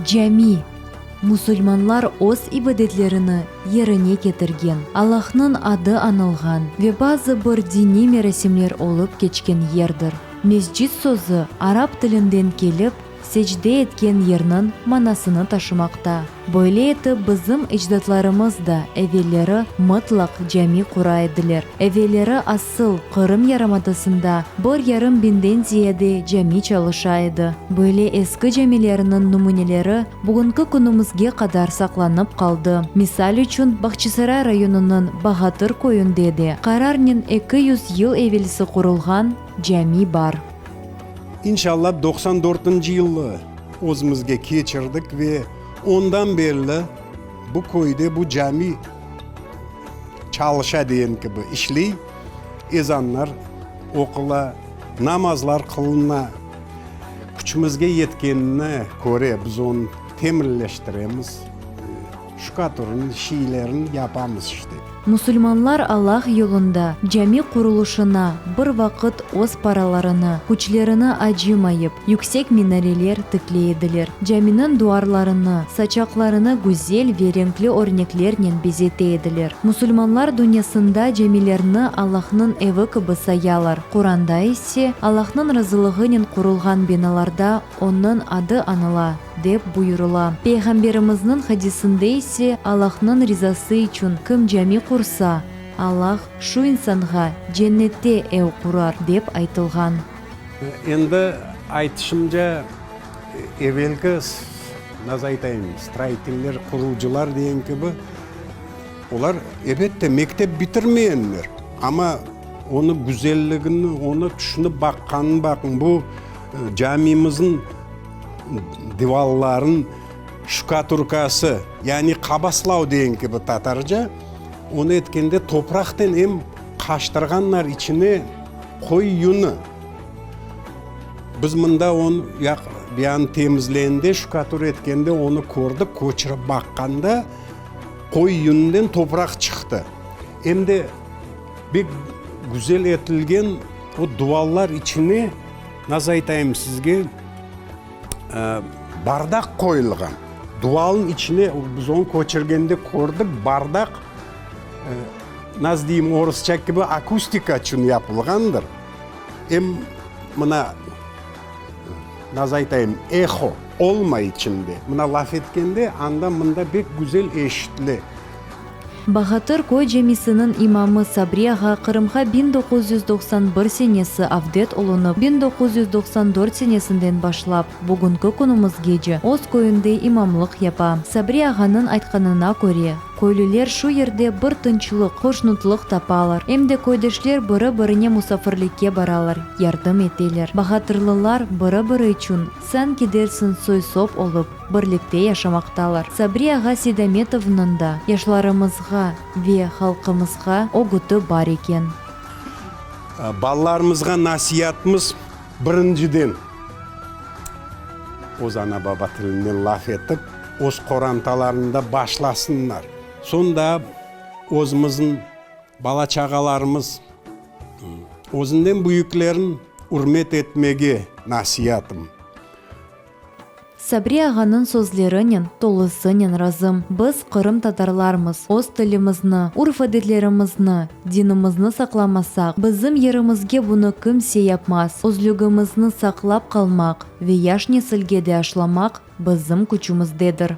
Cami, musulmanlar öz ibadetlerini yerine ketirgen, Allahnıñ adı añılğan ve bazı bir diniy merasimler olıp keçken yerdir. Mescit sözü arap tilinden kelip, secde etken yerniñ manasını taşımaqta. Böyle etip bizim ecdatlarımız da evelleri mıtlaq cami qura ediler. Evelleri asıl Qırım yarımadasında bir yarım biñden ziyade cami çalışa edi. Böyle eski camilerniñ nümüneleri bugünki künümizge qadar saqlanıp qaldı. Misal içün, Bağçasaray rayonınıñ Bağatır köyünde de qararnen 200 yıl evelsi qurulğan cami bar. İnşallah, doqsan dörtünci yılı özümizge keçirdik ve ondan berli bu köyde bu cami çalışa degen kibi işley, ezanlar oqula, namazlar qılına. Küçümizge yetkenine köre biz onı temirleştiremiz, şukaturın, şiylerin yapamız işte. Musulmanlar Allah yolunda cami qurulışına bir vaqıt öz paralarını, küçlerini acımayıp, yüksek minareler tikley ediler. Caminiñ duarlarını, saçaqlarını güzel ve renkli örneklernen bezete ediler. Musulmanlar dünyasında camilerni Allahnıñ evi kibi sayalar, Quranda ise, Allahnıñ razılığınen qurulğan binalarda Onıñ adı añıla, dep buyurıla. Peyğamberimizniñ hadisinde ise, Allahnıñ rizası içün kim cami qursa, Allah şu insanğa cennette ev qurar, dep aytılğan. Endi aytışımca, evelki, nasıl aytayım, stroyiteller, qurucılar degen kibi, olar, ebette, mektep bitirmegenler, amma onı güzelligini, onı tüşünip baqqanın baqıñ, bu camimizniñ divarların şukaturkası, yani qabaslav degen kibi tatarca, onı etkende topraqten em qaştırğanlar içine qoy yunı. Biz mında onı yaq yani temizlegende, şukatur etkende onı kördik, köçürip baqqanda qoy yunünden topraq çıqtı. Em de bek güzel etilgen o duvallar içine, nasıl aytayım sizge, bardaq qoyulğan. Duvalnıñ içine, biz onı köçürgende kördik, bardaq, nasıl deyim, orusça kibi akustika içün yapılğandır. Em mına, nasıl aytayım, eho olmay içinde. Mına laf etkende anda-mında pek güzel eşitile. Bağatır köy camisiniñ imamı Sabri ağa Qırımğa 1991 senesi avdet olunıp, 1994 senesinden başlap, bugünki künümizgece öz köyünde imamlıq yapa. Sabri ağanıñ aytqanına köre, Köylüler şu yerde bir tınçlıq, hoşnutlıq tapalar. Em de köydeşler biri-birine musafirlikke baralar, yardım eteler. Bağatırlılar biri-biri içün, sanki dersiñ soy-sop olıp, birlikte yaşamaqtalar. Sabri ağa Seydametovnıñ da yaşlarımızğa ve halqımızğa ögüti bar eken. Balalarımızğa nasiyatımız, birinciden, öz ana-baba tilinden laf etip, öz qorantalarında başlasınlar. Soñ da özümizniñ bala-çağalarımız özünden büyüklerin ürmet etmege nasiyatım. Sabri ağanıñ sözlerinen tolusınen razım. Biz qırımtatarlarmız, öz tilimizni, urf-adetlerimizni, dinimizni saqlamasaq, bizim yerimizge bunı kimse yapmaz. Özlügimizni saqlap qalmaq ve yaş nesilge de aşlamaq bizim küçümizdedir.